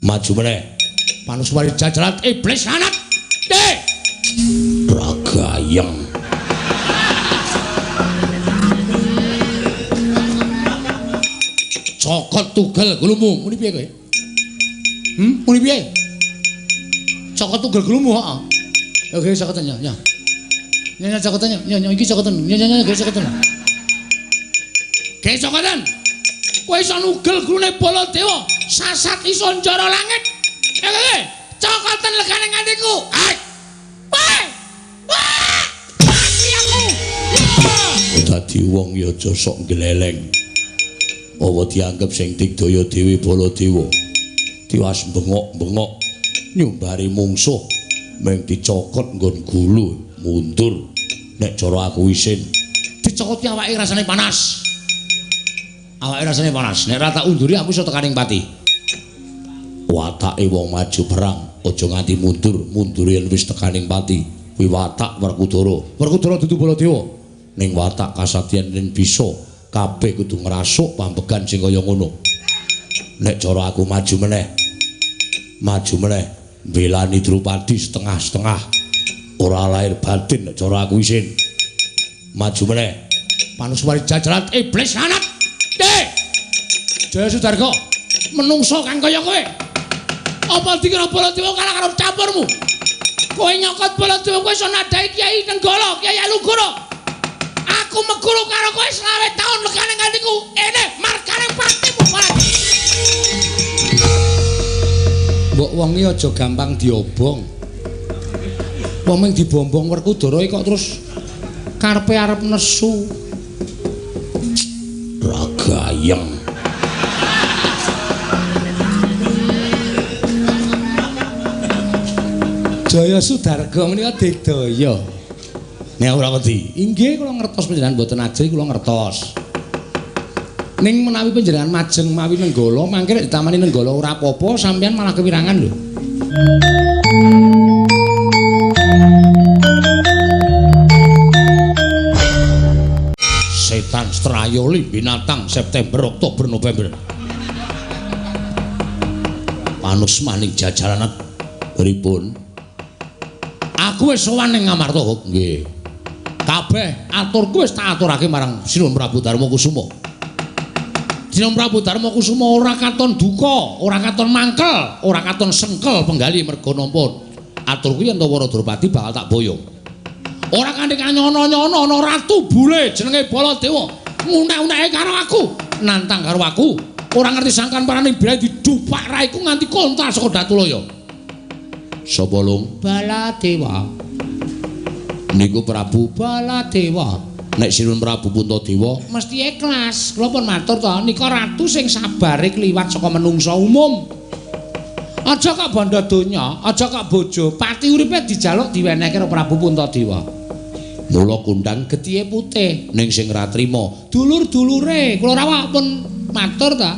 Maju meneh. Panuswari jajaran iblis lanat. Deh. Ragayeng. Cokot tugel gulumu. Muni piye kowe? Muni piye? Cokot tugel gulumu, heeh. Oke, cokoten ya, ya. Nya cokoten ya, nya iki cokoten. Nya nya ge cokoten. Ge cokoten. Kowe iso nugel gulune Baladewa, sasat iso njara langit. Eh, cokoten legane ngantiku. Hai. Wah! Wah! Mati aku. Dadi wong ya aja sok gleleng. Apa dianggep sing digdaya dhewe Baladewa. Tiwas bengok-bengok nyumbari mungsuh mung dicokot nggon gulu mundur. Nek cara aku isin dicokoti awake rasane panas. Awake rasane panas. Nek ora tak unduri aku iso tekaning pati. Watake wong maju perang aja nganti mundur, mundur yen wis tekaning pati. Kuwi watak Werkudara. Werkudara dudu Baladewa. Ning watak kasatiyan yen bisa kabeh kudu ngrasuk pambegan sing kaya ngono. Nek cara aku maju meneh. Maju meneh mbelani Drupadi setengah-setengah. Ora lahir batin nek cara aku isin. Maju meneh. Panuswari jajaran iblis lanat. Deh. Jaya Sudarga, menungso kang kaya kowe. Apa dikira Baladewa kalah karo campurmu? Kowe nyokot Baladewa kowe iso nadhahi Kyai Nenggala, Kyai Alugoro. Aku meguru karo kowe 25 taun legane ngantiku. Ene margane patimu barang. Mbok wong iki aja gampang diobong. Wong mung dibombong Werkudara kok terus karepe arep nesu. Ragayeng. Jaya Sudarga menika digdaya. Nek ora wedi. Inggih kula ngertos panjenengan mboten ajri kula ngertos. Ning menawi panjenengan majeng mawi Nenggala, mangke nek ditamani Nenggala ora apa-apa, sampeyan malah kewirangan lho. Setan Strayoli binatang September, Oktober, November. Panus maning jajaran pripun? Aku wis sowan ning Ngamarta. Nggih. Kabeh aturku wis tak aturake marang Sinuhun Prabu Darma Kusuma. Sinuhun Prabu Darma Kusuma ora katon duka, ora katon mangkel, ora katon sengkel penggali merga nampa aturku yen to Wara Drupadi bakal tak boyong. Ora kanthi kanyono-nyono ana ratu bule jenenge Baladewa ngunek-uneke karo aku, nantang karo aku. Ora ngerti sangkan parane bile didupak raiku nganti kontal saka Datulaya. Sapa lung? Baladewa. Niku Prabu Baladewa. Nek Sinuhun Prabu Puntadewa mesti ikhlas. Kula pun matur to, nika ratu sing sabare kliwat saka menungsa umum. Aja kok bondo donya, aja kok bojo, pati uripe dijaluk diwenehke karo Prabu Puntadewa. Mula kundang getihe putih ning sing ra trima dulur-dulure. Kula rawuh pun matur ta.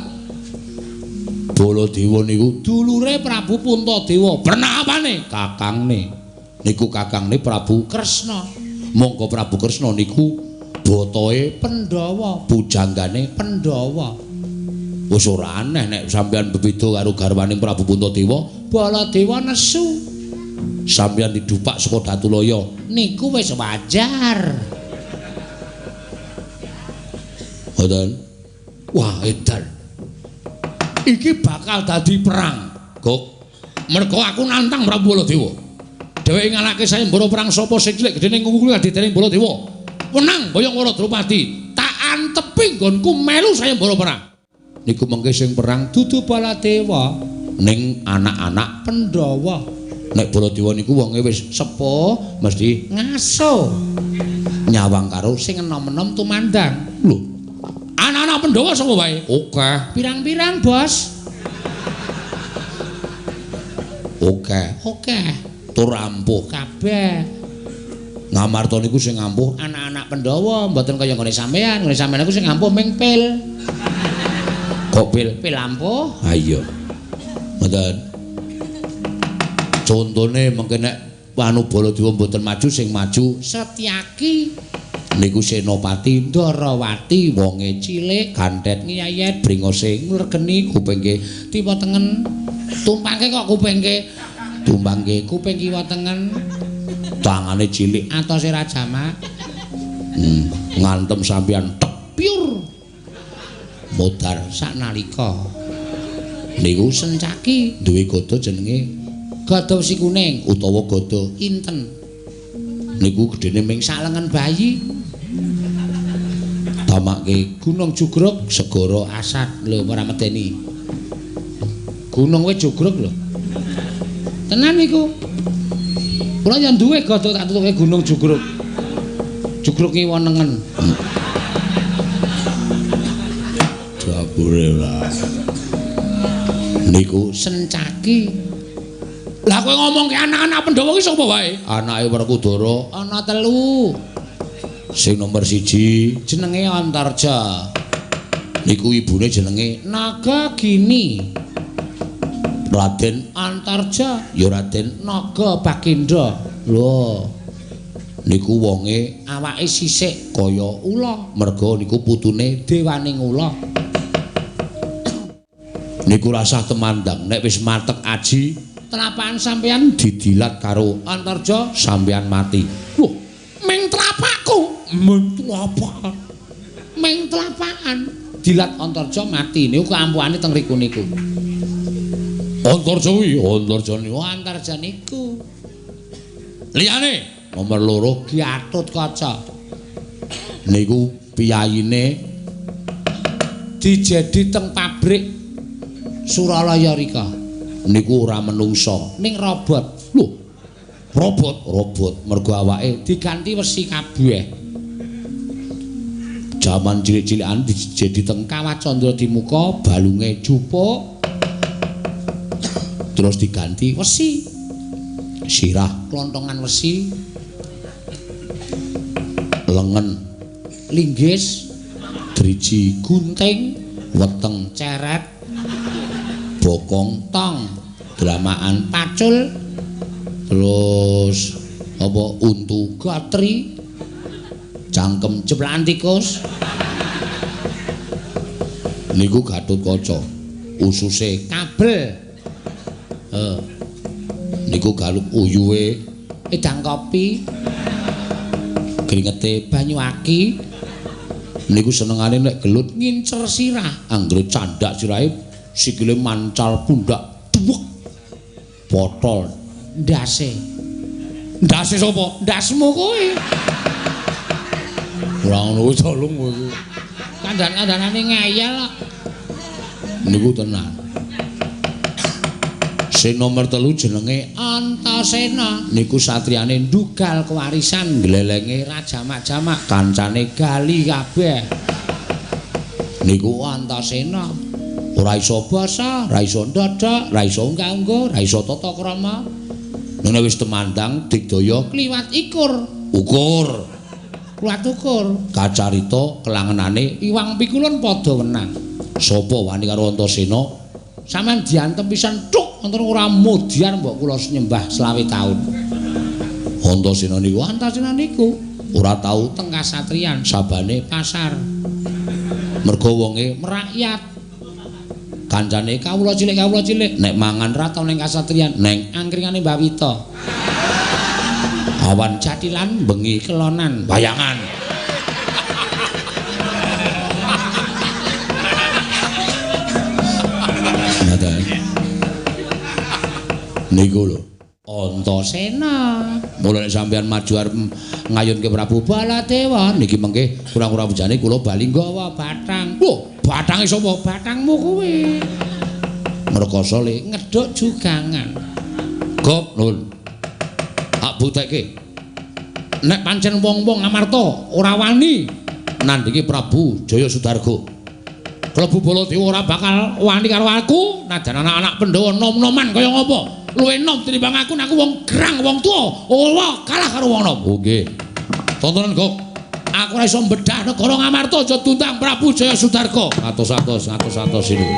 Baladewa niku dulure Prabu Puntadewa. Pernah apane? Kakangne. Niku kakangne Prabu Kresna. Monggo Prabu Kresna niku botoe Pandhawa, pujanggane Pandhawa. Wis ora aneh nek sampeyan bebeda karo garwaning Prabu Puntadewa. Baladewa nesu. Sampeyan didupak saka Datulaya. Niku wis wajar. Ngoten. Wah, edan. Iki bakal dadi perang, Gok. Mergo aku nantang Prabu Baladewa. Dheweke ngalahke sayembara perang sapa sing cilik gedene ngungkul adidening Baladewa. Wenang boyong Wara Drupadi, tak antepi nggonku melu sayembara perang. Niku mengke sing perang dudu Baladewa, ning anak-anak Pandhawa. Nek Baladewa niku wonge wis sepuh, mesti ngaso. Nyawang karo sing enom-enom tumandang. Lho, anak-anak Pandhawa sapa wae? Oke. Pirang-pirang, Bos. Oke. Oke. Tur ampuh kabeh. Ngamarta niku sing ampuh anak-anak Pandhawa, mboten kaya nggone sampean. Nggone sampean niku sing ampuh ming pil. Kok pil? Pil ampuh? Ha iya. Mboten. Contone mengke nek anu Baladewa mboten maju sing maju Setyaki. Niku Senopati Ndarawati wonge cilik, ganthet ngiyayet, bringose ngregeni, kupingke tiwa tengen. Tumpangke kok kupingke. Tumpangke kuping kiwa tengen. Tangane cilik atose ra jamak. Ngantem sampeyan tepiur. Modar saknalika. Niku Sencaki duwe gada jenenge gada wesi kuning utawa gada inten. Niku gedene ming salengen bayi. Tamake Gunung Jugruk segara Asat lho ora medeni. Gunung wis jugruk lho. Tenan niku. Kula yen duwe gada tak tutuke Gunung Jugruk. Jugruk kiwa nengen. Jabure lah. Niku Sencaki. Lah kowe ngomongke anak-anak Pandhawa ki sapa wae? Anake Werkudara ana 3. Sing nomor 1 jenenge Antarja. Niku ibune jenenge Nagagini. Raden Antarja ya Raden Naga Bagenda. Lho. Niku wonge awake sisik kaya ula, merga niku putune dewaning ula. Niku rasah temandang nek wis matek aji, telapakan sampeyan didilat karo Antarja, sampeyan mati. Lho, ming telapakku, ming telapakan. Ming telapakan dilat Antarja mati. Niku keampuhane teng riku niku. Antarja kuwi, Antarja niku, Antarja niku. Liyane nomor 2 Gatotkaca. Niku piyayine dijedi teng pabrik Suralaya rika. Niku ora menungsa, ning robot. Lho, robot, robot mergo awake diganti wesi kabeh. Jaman cilik-cilikan dijedi teng Kawah Candra Dimuka, balunge jupuk terus diganti wesi. Sirah klontongan wesi, lengen linggis, driji gunting, weteng ceret, bokong tong, dramaan pacul, terus apa untu gatri, cangkem jeplakan tikus. Niku Gatotkaca, ususe kabel. Niku galuk uyuhe edang kopi, kringete banyu aki. Niku senengane nek gelut ngincer sirah, anggere candhak sirahe sikile mancal pundak, duwek botol ndase. Ndase sapa? Ndasmu kuwi. Ora ngono kuwi tolong kowe iku. Kandhan-kandhanane ngeyel kok. Niku tenan. Sing nomor 3 jenenge Antasena. Niku satriyane ndugal kewarisan glelenge rajamak-jamak kancane gali kabeh. Niku Antasena ora iso basa, ora iso ndodhok, ora iso unggah-ungguh, ora iso tata krama. Nek wis temandang digdaya kliwat ikur, ukur. Kliwat ukur. Kacarita kelangenane iwang pikulun padha wenang. Sapa wani karo Antasena? Sampeyan diantem pisan thuk wonten ora mudyar mbok kula nyembah 25 taun. Antasena niku, Antasena niku ora tau teng kasatriyan, sabane pasar. Mergo wonge merakyat. Kancane kawula cilik nek mangan ra tau ning kasatriyan, neng angkringane Mbah Wita. Awan jathilan bengi kelonan bayangan. Niku lho Antasena. Mula nek sampeyan maju arep ngayunke Prabu Baladewa niki mengke kurang-kurang bejane kula bali nggawa bathang. Lho, bathange sapa? Bathangmu kuwi. Mrekoso le ngedhuk jugangan. Gop nun. Tak butekke. Nek pancen wong-wong Amarta ora wani nandhingi Prabu Jaya Sudarga. Klebu Baladewa ora bakal wani karo aku, najan anak-anak Pandhawa nom-noman kaya ngopo. Luwih enom tinimbang aku, aku wong gerang, wong tuwa, ora kalah karo wong nom. Oh nggih. Tontonan kok. Aku ora iso mbedah negara Ngamarta aja diundang Prabu Jaya Sudarga. Atos-atos, atos-atos ini.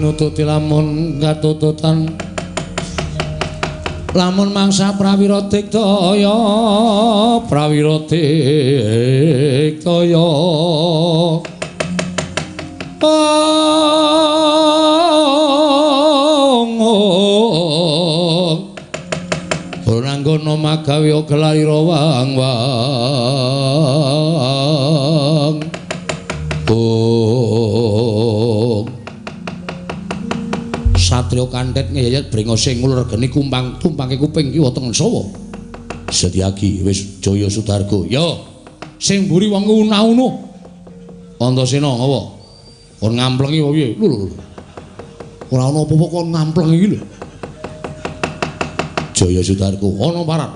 Nututi lamun katututan lamun mangsa prawira diktaya prawira diktaya ora nggono magawe gelarira wang wang oh Satria kantet ngeyet brengose ngulur geni kumpang tumpangke kuping kiwa tengen sawa. Setyaki wis Jaya Sudarga. Ya, sing mburi wong una-una. Antasena apa? Kon ngamplengi apa piye? Lho lho. Ora ana apa-apa kon ngamplengi iki lho. Jaya Sudarga ana parat.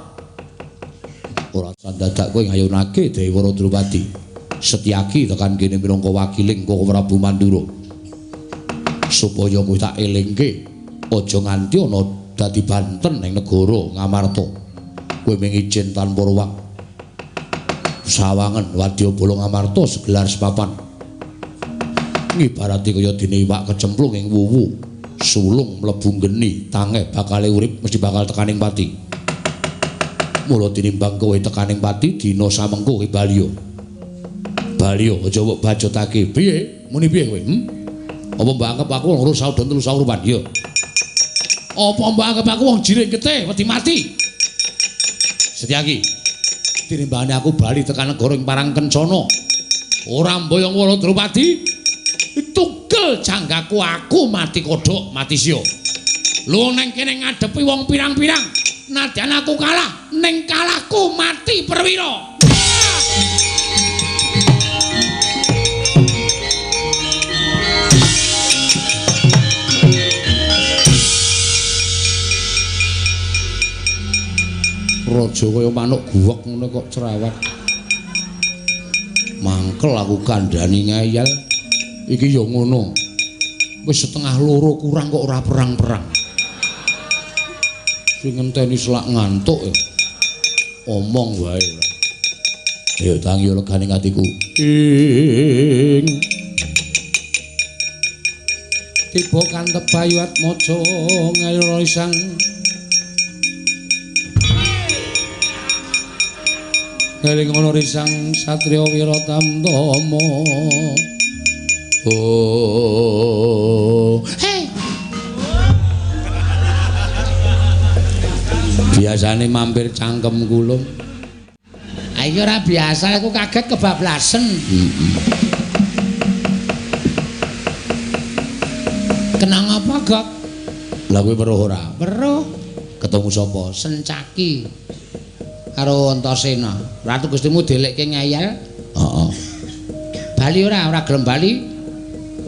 Ora sandadak kowe ngayunake Dewara Drupadi. Setyaki tekan kene minangka wakiling Koko Prabu Mandura. Supaya kowe tak elingke aja nganti ana dadi banten ning negara Ngamarta. Kowe mung ijin tanpa ruwak. Sawangen wadyabala Ngamarta segelar sepapan. Ngibarati kaya dene iwak kecemplung ing wuwu, sulung mlebu geni, tangeh bakale urip mesti bakal tekaning pati. Mula tinimbang kowe tekaning pati dina samengko kowe baliya. Baliya aja mbok bacotake. Piye? Muni piye kowe? Apa mbok anggap aku wong loro saudon telu saurupan? Ya. Apa mbok anggap aku wong jiring getih wedi mati? Setyaki. Tinimbangane aku bali tekan negara ing Parang Kencana. Ora mboyong Wara Drupadi. Tugel janggaku aku mati kodhok, mati sia. Lu neng kene ngadepi wong pirang-pirang. Nadyan aku kalah, ning kalahku mati perwira. Raja kaya manuk guwek ngono kok cerewet. Mangkel aku kandhani ngeyel. Iki ya ngono. Wis 1:30 kurang kok ora perang-perang. Sing ngenteni selak ngantuk ya. Omong wae ora. Ayo tangi legane atiku. Ing tiba kantep Bayu Atmaja ngayura isang ngeling ana risang satriya wira tamtama. Oh. Hei. Biasane mampir cangkem kulum. Iki ora biasa, aku kaget kebablasen. Kenang apa, Gok? Lah kowe weruh ora? Weruh. Ketemu sapa? Sencaki. Karo Antasena. Ratu Gustimu delekke ngeyel. Heeh. Bali ora, ora gelem bali.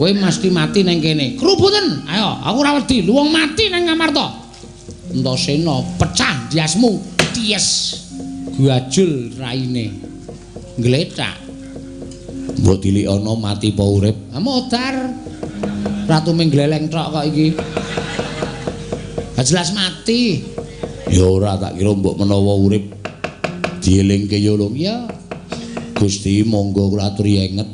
Kowe mesti mati ning kene. Krubuten. Ayo, aku ora wedi. Lu wong mati nang Ngamarta. Antasena pecah ndiasmu. Ties. Gajul raine. Glethak. Mbok tilikono mati apa urip? Ah modar. Ratu ming gleleng tok kok iki. Ha jelas mati. Ya ora, tak kira mbok menawa urip. Dielingke ya lho. Ya. Gusti monggo kula aturi enget.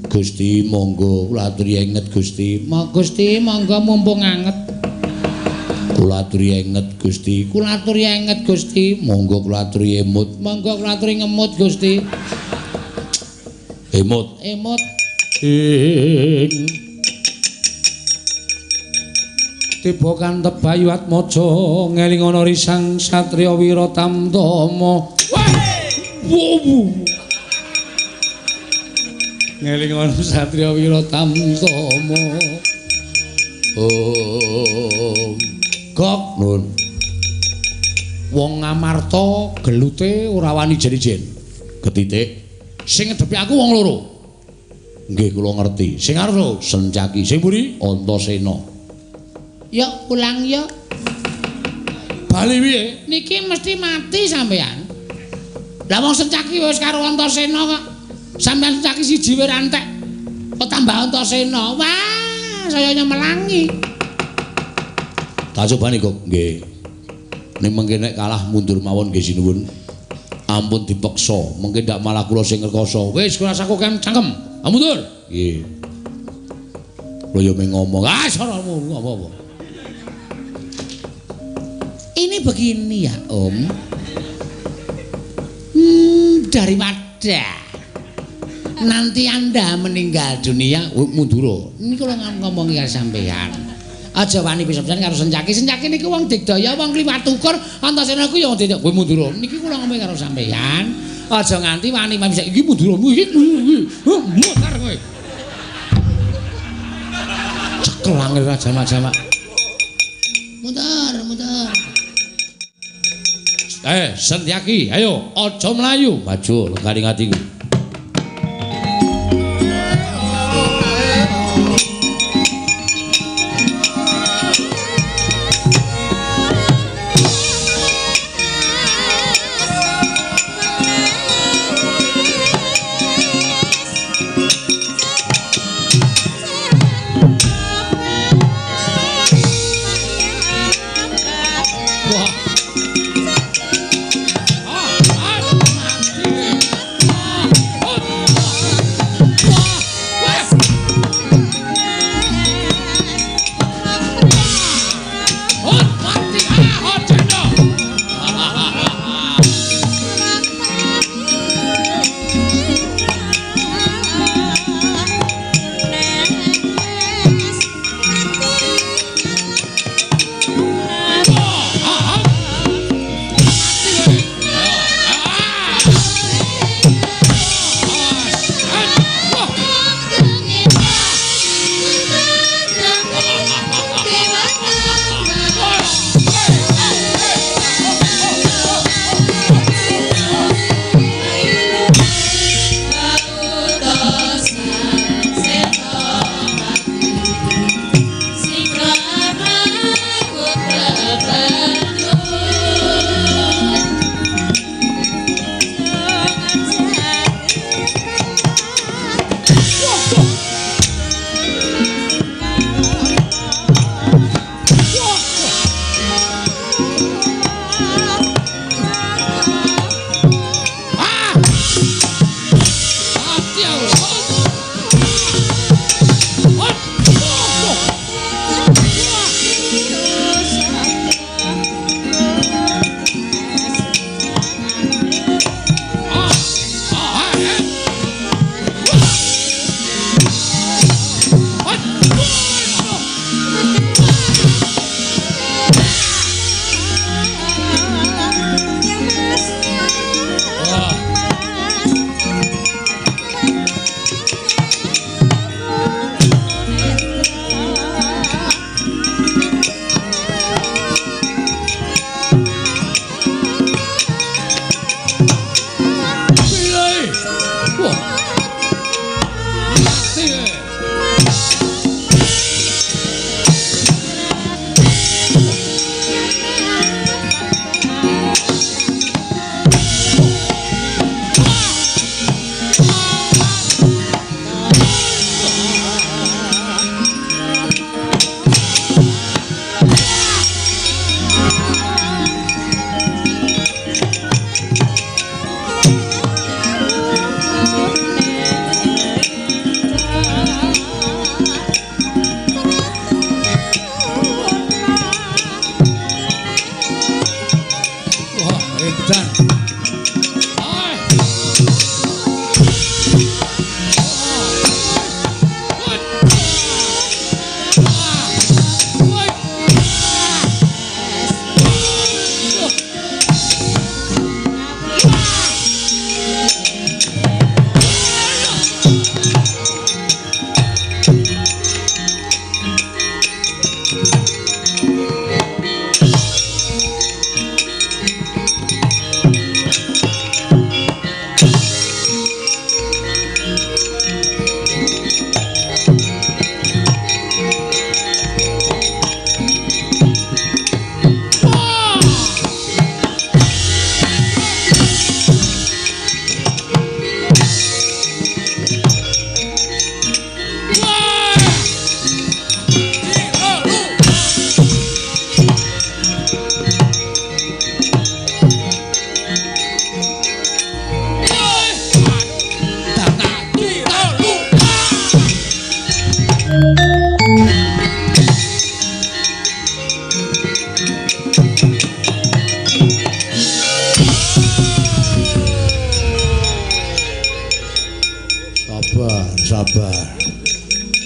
Gusti monggo kula aturi enget Gusti. Gusti monggo mumpung anget. Kula aturi enget Gusti. Kula aturi enget Gusti. Monggo kula aturi emut. Monggo kula aturi ngemut Gusti. Emut. Emut. Ing tiba kantep Bayu Atmaja ngeling ana risang satriya wira tamtama. Wow. Ngeling ana satriya wira tamtama. Oh. Gok nun. Wong Ngamarta gelute ora wani jen-jen. Ketitik. Sing ngedepi aku wong loro. Nggih kula ngerti. Sing arep Sencaki, sing mburi Antasena. Yok pulang yok. Bali piye? Niki mesti mati sampean. Lah wong Sencaki wis karo Antasena kok. Sampean Sencaki siji wis entek. Kok tambah Antasena. Wah, saya nyemelangi. Tak cobani kok nggih. Ning mengke nek kalah mundur mawon nggih sinuwun. Ampun dipeksa, mengke ndak malah kula sing ngrekoso. Wis kula saku kan cangkem. Ah mundur. Nggih. Lho ya mung ngomong. Ah, saramu apa-apa. Ini begini ya, Om. Daripada nanti Anda meninggal dunia, mundur. Ini kula ngomongi karo sampeyan. Aja wani pisan-pisan karo Sencaki. Sencaki niku wong digdaya, wong kliwat ukur, Antasena ku ya wong digdaya. Kowe mundur. Niki kula ngomong karo sampeyan. Aja nganti wani bisa iki mundur. Iki mutar kowe. Cekel angel jamak-jamak. Mutar, mutar. Setyaki, ayo aja mlayu, maju lengaring atiku.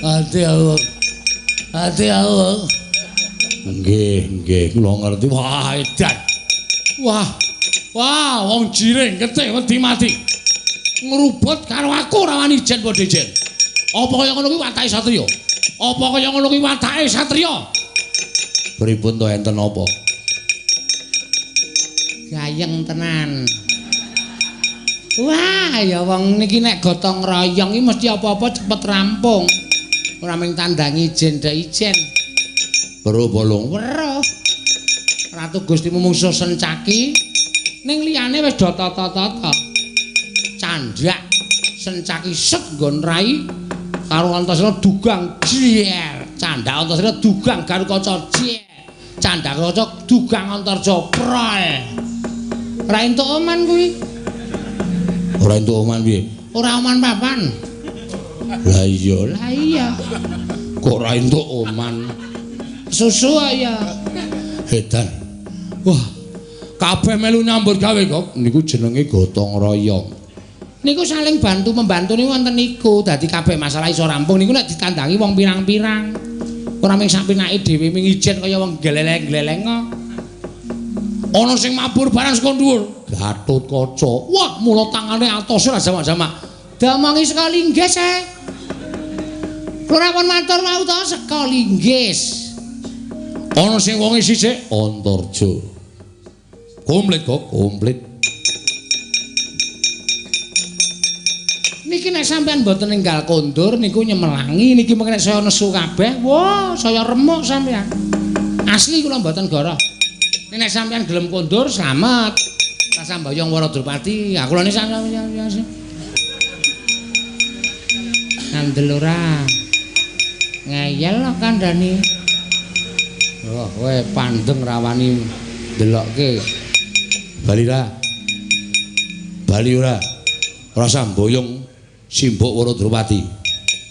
Ati aku. Ati aku. Nggih, nggih, kula ngerti. Wah, edan. Wah. Wah, wong jiring getih wedi mati. Ngrubut karo aku ora wani ijen padha ijen. Apa kaya ngono kuwi watake satriya? Apa kaya ngono kuwi watake satriya? Pripun to enten apa? Gayeng tenan. Wah, ya wong niki nek gotong royong iki mesti apa-apa cepet rampung. Ora mung tandangi ijen dek ijen. Weruh bolong. Weruh. Ratu Gusti mungsuh Sencaki ning liyane wis do tata-tata. Candhak Sencaki set nggon rai karo Antasena dugang jier. Candhak Antasena dugang Garukaca jier. Candhak Kaca dugang Antarja prol. Ora entuk oman kuwi. Ora entuk oman piye? Ora oman papan. Lah iya, lah iya. Kok ora entuk oman? Susu ya. Edan. Wah, kabeh melu nyambut gawe kok. Niku jenenge gotong royong. Niku saling bantu membantu niku wonten niku. Dadi kabeh masalah iso rampung niku nek ditandangi wong pirang-pirang. Ora mung sapinake dhewe mung ijen kaya wong gleleng-gleleng kok. Ana sing mabur barang saka dhuwur. Gatotkaca. Wah, mula tangane atos ora jamak-jamak. Diomongi saka linggis e. Kula pun matur wau to saka linggis. Ana sing wonge sisik Antarja. Komplit kok, komplit. Niki nek sampean mboten ninggal kondur niku nyemelangi niki mengke nek saya nesu kabeh, wah saya remuk sampean. Asli kula mboten goroh. Nek sampean gelem kondur slamet. Rasa mboyong Wara Drupadi, ha kula niki sampean. Ngandel ora. Ngeyel kok kandhani. Wah, kowe pandeng rawani ndelokke. Bali ra. Bali ora. Rasa mboyong simbok Wara Drupadi.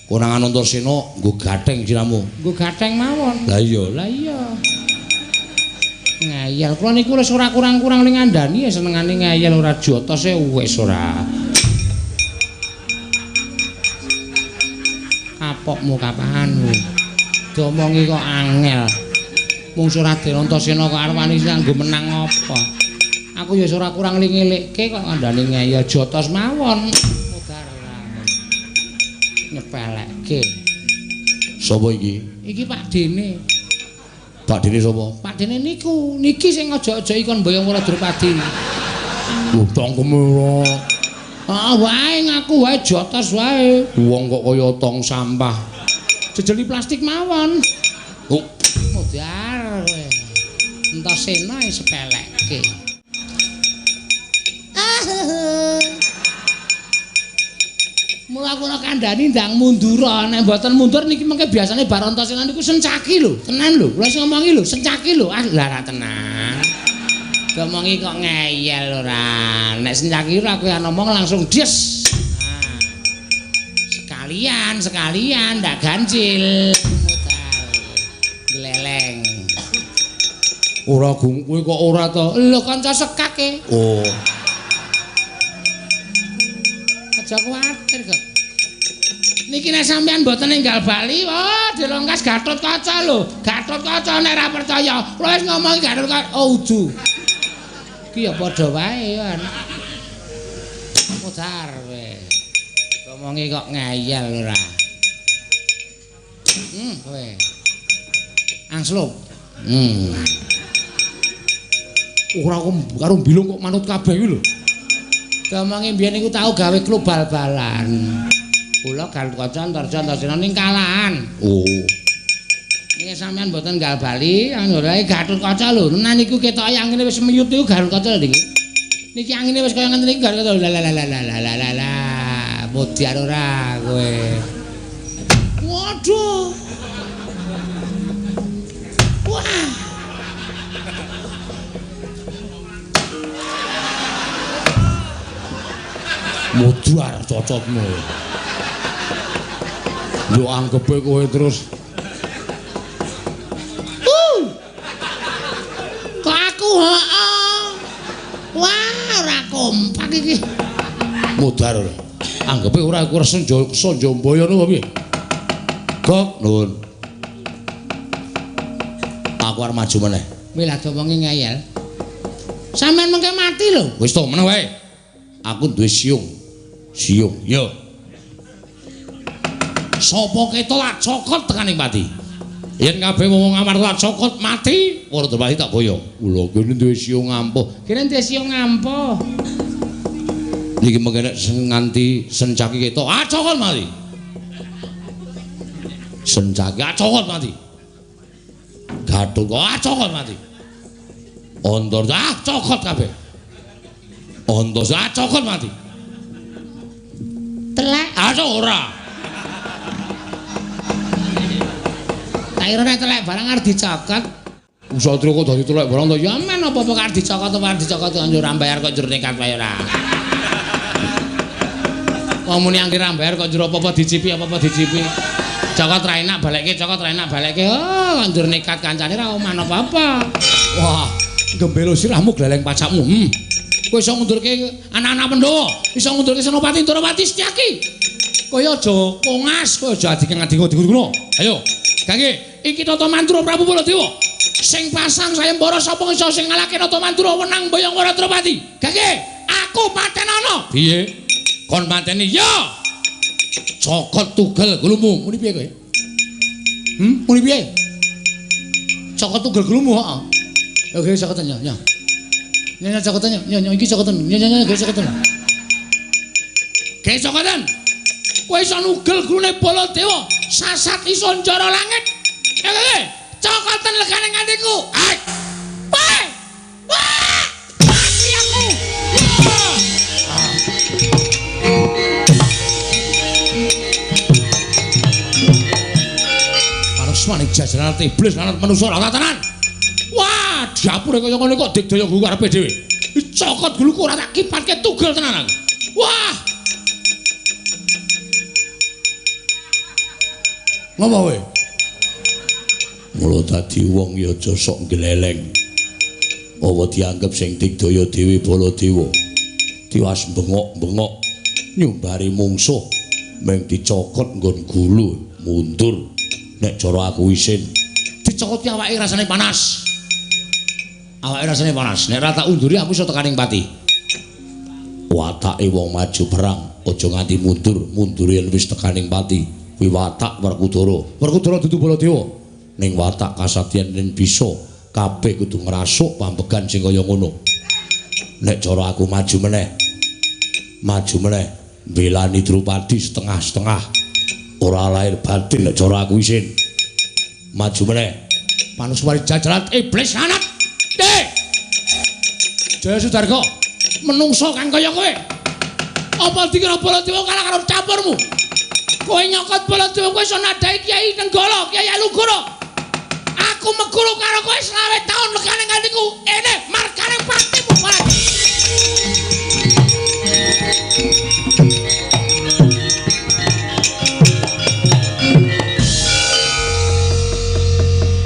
Konangan Antasena nggo gatheng siramu. Nggo gatheng mawon. Lah iya, lah iya. Ngeyel kula niku wis ora kurang-kurang ning ngandani ya senengane ngeyel ora jotose wis ora. Kapokmu kapan kowe? Diomongi kok angel. Mungsuh Raden Antasena kok arep wani nganggo menang apa? Aku ya ora kurang ngelikke kok ngandani ngeyel jotos mawon. Mudar ora. Nyepelekke. Sapa iki? Iki Pak Dene. Pak Dene sapa? Pak Dene niku, niki sing aja-aja kon mboyong Wara Drupadi. Lho tangkeme ora. Ah wae ngaku wae jotos wae. Wong kok kaya tong sampah. Jejeli plastik mawon. Oh, mudar kowe. Antasena sepelekke. Mula kula kandhani ndang mundur, nek mboten mundur niki mengke biasane bar Antasena niku Sencaki lho, tenan lho. Kula sing ngomongi lho, Sencaki lho. Ah lha ra tenan. Diomongi kok ngeyel ora. Nek Sencaki ora kowe ngomong langsung des. Nah. Sekalian, sekalian ndak ganjil. Mudar. Gleleng. Ora kowe kok ora to? Lho kanca sekake. Oh. Aja kuwatir kok. Niki nek sampean mboten ninggal bali, wah dilongkas Gatotkaca lho. Gatotkaca nek ora percaya, kula wis ngomongi Gatotkaca. Oh udu. Iki ya padha wae kan. Mudar kowe. Ngomongi kok ngeyel ora. Kowe. Angslup. Ora karo mbilung kok manut kabeh iki lho. Diomongi mbiyen niku tau gawe klub bal-balan. Kula Gatotkaca Antarja Antasena ning kalahan. Oh. Niki sampean mboten nggal bali, anggone Gatotkaca lho. Nah niku ketoke angine wis miyut niku Gatotkaca lho niki. Niki angine wis kaya ngene iki Gatotkaca. La la la la la la la. Modiar ora kowe. Waduh. Wah. Mudar cocotmu. Yo anggepe kowe terus. Kok aku heeh. Wah, ora kompak iki. Mudar ora. Anggepe ora aku senja Sanjambaya ngono piye? Gok, nuwun. Aku arep maju meneh. Wih, lha wonge ngeyel. Sampeyan mengke mati lho. Wis to, meneh wae. Aku duwe siung. Siung, yo. Sapa ketok lak cokot tekaning pati. Yen kabeh wong Ngamarta lak cokot mati, ora Drupadi tak boyong. Lho, kene duwe siung ampuh. Kene duwe siung ampuh. Niki mengke nek nganti sencaki ketok, ah cokot mati. Sencaki ah cokot mati. Gathuk ah cokot mati. Antarja ah cokot kabeh. Antasena ah cokot mati. Telek ah ora. Tak kira nek telek barang arep dicokot. Satria kok dadi telek barang to? Ya men apa-apa arep dicokot apa arep dicokot njur ora bayar kok njur nekat wae ora. Wong muni anggere ra bayar kok njur apa-apa dicipi apa-apa dicipi. Cokot ra enak balekke, cokot ra enak balekke. Oh, njur nekat kancane ra oman apa-apa. Wah, gembelo sirahmu gleleng pacakmu. Kowe iso ngundurke anak-anak Pandhawa, iso ngundurke Senopati Ndorowati Setyaki. Kowe aja kongas, kowe aja adike-adike ngono. Ayo, gangge iki Nata Mandura Prabu Baladewa. Sing pasang sayembara sapa iso sing ngalahke Nata Mandura wenang mboyong Wara Drupadi. Gangge, aku patenana. Piye? Kon pateni ya. Cokot tugel gulumu. Muni piye kowe? Muni piye? Cokot tugel gulumu, heeh. Oke, cokoten ya, ya. Nya cokoten ya, nya iki cokoten. Nya nya ge cokoten. Ge cokoten. Kowe iso nugel gulune Baladewa, sasat iso njara langit. Ya kowe, cokoten legane ngantiku. Hai. Wah! Wah! Mati aku. Manusmane jajaran iblis lan manusa ora tenan. Wah, dapure kaya ngene kok digdaya gulu karepe dhewe. Cokot guluku ora tak kipatke tugel tenan aku. Wah. Ngopo kowe? Mula dadi wong ya aja sok gleleng. Apa dianggep sing digdaya dhewe Baladewa. Tiwas bengok-bengok nyumbari mungsuh meng dicokot nggon gulu mundur. Nek cara aku isin dicokoti awake rasane panas. Awake rasane panas. Nek ora tak unduri aku iso tekaning pati. Watake wong maju perang aja nganti mundur, mundur yen wis tekaning pati. Kuwi watak Werkudara. Werkudara dudu Baladewa. Ning watak kasatian yen bisa kabeh kudu ngrasuk pambegan sing kaya ngono. Nek cara aku maju meneh. Maju meneh mbelani Drupadi setengah-setengah. Ora lahir batin nek cara aku isin. Maju meneh. Manuswari jajaran iblis lanat. Jaya Sudarga, menungso kang kaya kowe. Apa dikira Baladewa kalah karo campurmu? Kowe nyokot Baladewa kowe iso nadhahi Kyai Nenggala, Kyai Alugoro. Aku meguru karo kowe 25 taun legane ngantiku ene margane patimu Baladewa.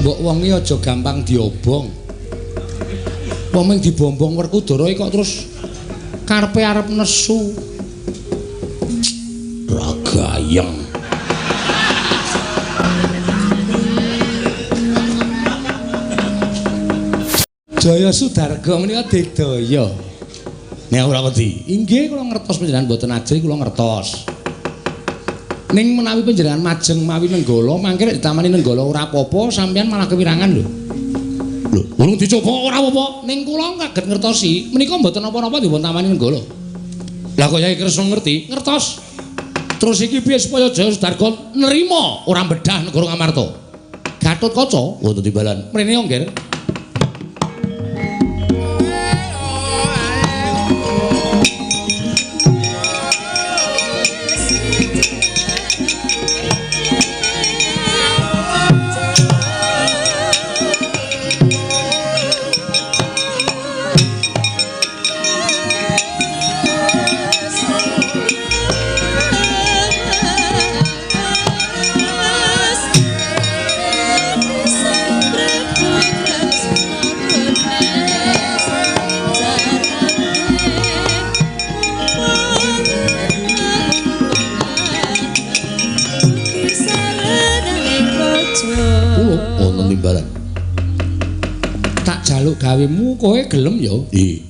Mbok wong iki aja gampang diobong. Wong mung dibombong Werkudara kok terus karepe arep nesu. Ragayeng. Jaya Sudarga menika digdaya. Nek ora wedi. Inggih kula ngertos panjenengan mboten ajri kula ngertos. Ning menawi panjenengan majeng mawi Nenggala, mangke nek ditamani Nenggala ora apa-apa, sampeyan malah kewirangan lho. Lho, urung dicoba ora apa-apa. Ning kula kaget ngertosi, menika mboten napa-napa dipun tamani Nenggala. Lah kok Yai Kresna ngerti? Ngertos. Terus iki piye supaya Jaya Sudarga nrima ora bedah negara Ngamarta? Gatotkaca wonten timbalan. Mrene yo, Ngger. Yes. Kula wonten timbalan. Tak jaluk gawemu kowe gelem ya? Nggih.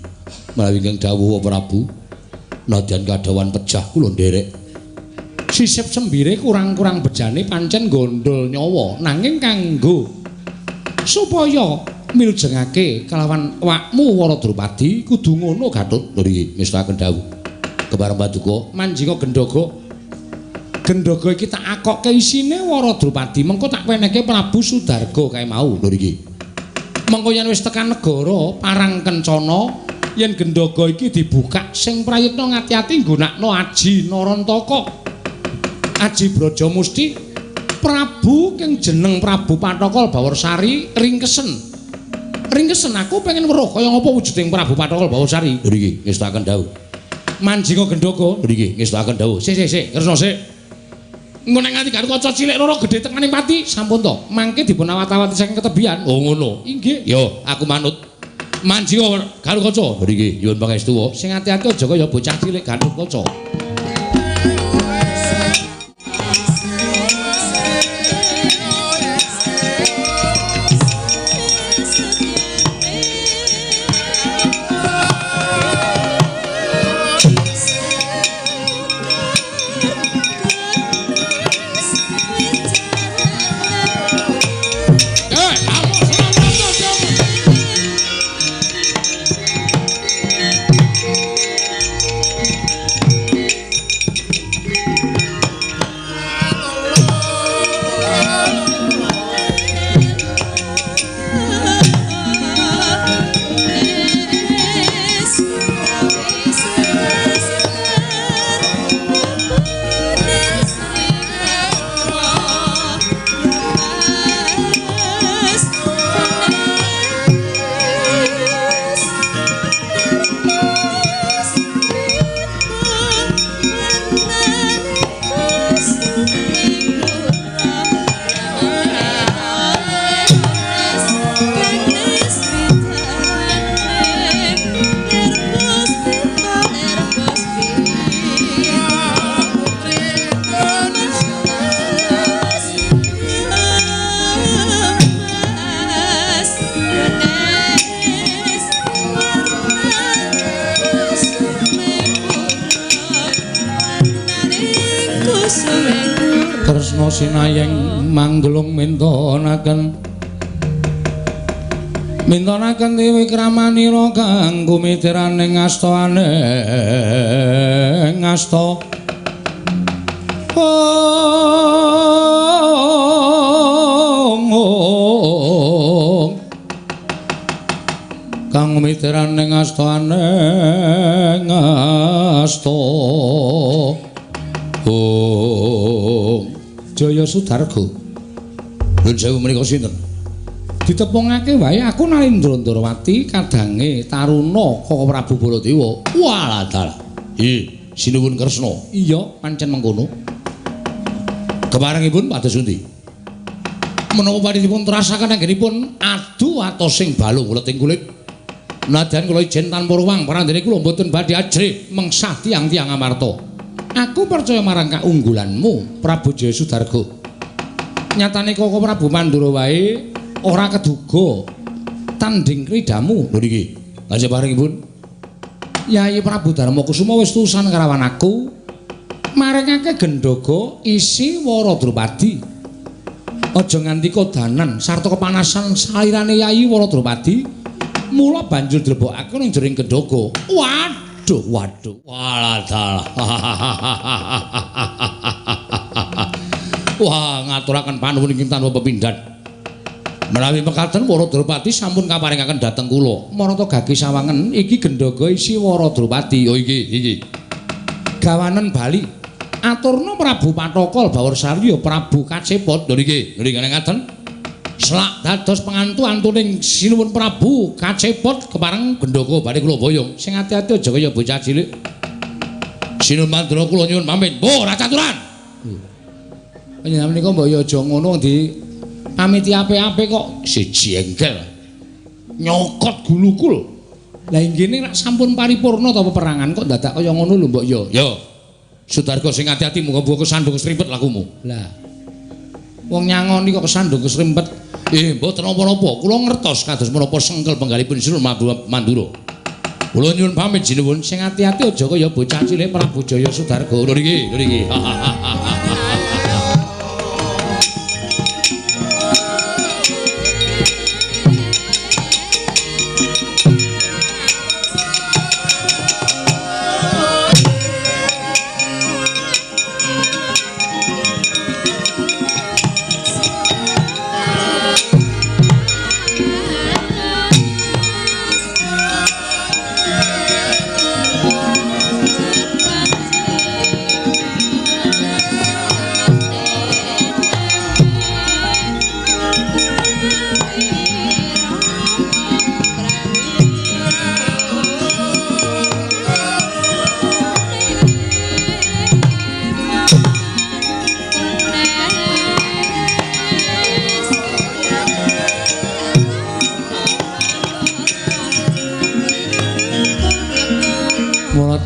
Menawi ingkang dawuh Prabu, nadyan kadhawan pejah kula nderek. Sisip sembire kurang-kurang bejane pancen gondol nyawa, nanging kanggo supaya miljengake kelawan awakmu Wara Drupadi kudu ngono Gatut. Nggih, ngestakaken dawuh. Kepareng paduka manjinga gendhaga. Gendhaga iki tak akokke isine Wara Drupadi, mengko tak wenehke Prabu Sudarga kae mau. Lho iki. Mengko yen wis tekan negara Parang Kencana, yen gendhaga iki dibukak sing prayitna ngati-ati nggunakno aji Narantaka. Aji Brajamusti Prabu kang jeneng Prabu Pathokol Bawarsari ringkesen. Ringkesen aku pengen weruh kaya ngapa wujuding Prabu Pathokol Bawarsari. Lho iki ngestakaken dawuh. Manjinga gendhaga. Lho iki ngestakaken dawuh. Sik sik sik, Kresna sik. Engko nek nganti Gatotkaca cilik loro gedhe tekaning pati, sampun to. Mangke dipun awat-awati saking ketebian. Oh ngono. Inggih. Yo, aku manut. Manjinga Gatotkaca. Lho iki nyuwun pangestu. Sing ati-ati aja kaya bocah cilik Gatotkaca. Kresna sinayeng manggelung mintonaken mintonaken wikramanira kang kumitiraning asta ning asta. Ong kang kumitiraning asta ning asta. Ong Jaya Sudarga. Nuwun sewu menika sinten? Ditepungake wae aku Nalindra Ndrawati kadange taruna Kaka Prabu Baladewa. Walah dalah. Nggih, sinuwun Kresna. Iya, pancen mengkono. Keparengipun pados pundi? Menapa badhe terasaken anggenipun adu atosing balung uleting kulit. Nadyan kula ijen tanpa ruwang parandene kula mboten badhe ajrih mengsah tiyang-tiyang Amarta. Aku percaya marang kaunggulanmu Prabu Jaya Sudarga. Nyatane Kaka Prabu Mandura wae ora keduga tanding kridamu. Lho niki, lha parengipun Yayi Prabu Darma Kusuma wis tusan karawan aku maringake gendhaga isi Wara Drupadi. Aja nganti kodanan sarta kepanasan salirane Yayi Wara Drupadi, mula banjur dilebokake ning jering gendhaga. Waduh, waduh, walah dalah. Wah, ngaturaken panuwun ingkang tanpa pepindhan. Menawi mekaten Wara Drupadi sampun kaparingaken dhateng kula. Marata gagi sawangen iki gendhaga isi Wara Drupadi. Oh iki, iki. Gawanen bali. Aturna Prabu Pathokol Bawarsari ya Prabu Kacepot. Lho niki, niki ngaten. Selak dados pengantu antuning sinuwun Prabu Kacepot kepareng gendhaga badhe kula boyong. Sing ati-ati aja kaya bocah cilik. Sinuwun Mandura kula nyuwun pamit. Mbuh, ora caturan. Panjenengan menika mbok ya aja ngono di pamiti apik-apik kok siji engkel. Nyokot guluku lho. Lah inggene nek sampun paripurna ta peperangan kok dadak kaya ngono lho mbok ya. Ya. Sudarga sing ati-ati muga-muga kesandung sripet lakumu. Lah. Wong nyangoni kok kesandung kesrimpet. Mboten napa-napa. Kula ngertos kados menapa sengkel penggalipun Sinuwun Mandura. Kula nyuwun pamit jinuwun sing ati-ati aja kaya bocah cilik Prabu Jaya Sudarga. Lho niki, lho niki.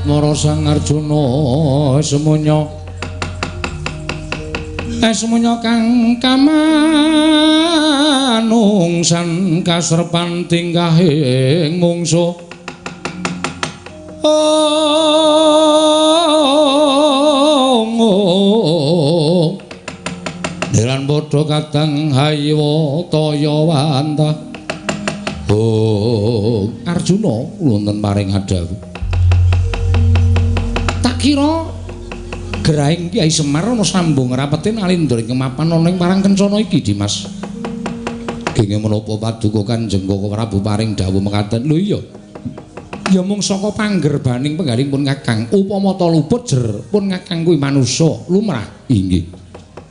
Mara Sang Arjuna semuanya semuanya kang kamanungsan kasrepan tingkahing mungsuh. Oh, deran padha kadang haywa taya wantah. Oh, Arjuna wonten paring adhawuh. Kira gerahing Kyai Semar ana sambung rapete Nalindra ing mapan ana ing Parang Kencana iki, Dimas. Genge menapa paduka Kanjeng Koko Prabu paring dawuh mekaten? Lho iya. Ya mung saka panggerbaning penggalipun Kakang, upama ta luput jer pun Kakang kuwi manusa lumrah. Inggih.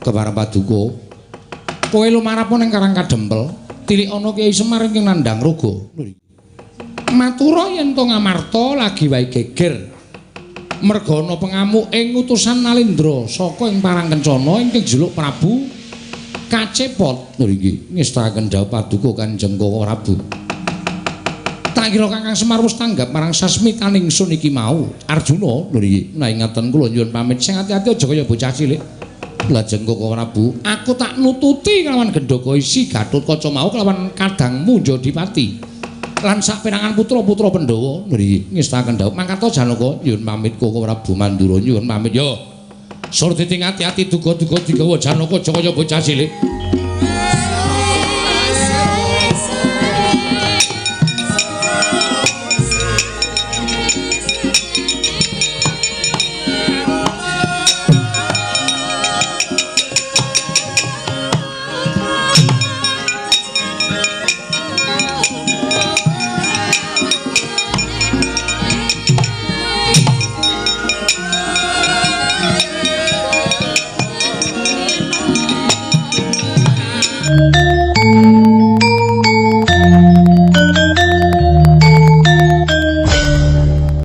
Kepareng paduka, kowe lumarap ning Karang Kadempel, tilik ana Kyai Semar ingkang nandhang raga. Matura yen to Ngamarta lagi wae geger. Merga ana pengamuk ing utusan Nalindra saka ing Parang Kencana ingkang juluk Prabu Kacepot. Lho iki ngestakaken dawuh paduka Kanjeng Koko Prabu. Tak kira Kakang Semar wis tanggap marang sasmitaning sun iki mau. Arjuna lho iki menawi ngaten kula nyuwun pamit sing ati-ati aja kaya bocah cilik. Lajeng Koko Prabu, aku tak nututi kelawan gendaka isi Gatotkaca mau kelawan kadangmu Jodipati. Lan saperangan putra-putra Pandhawa nggih ngestakaken dawuh mangkata Janaka nyuwun pamit Koko Prabu Mandura nyuwun pamit ya. Surti ati-ati duga-duga digawa Janaka aja kaya bocah cilik.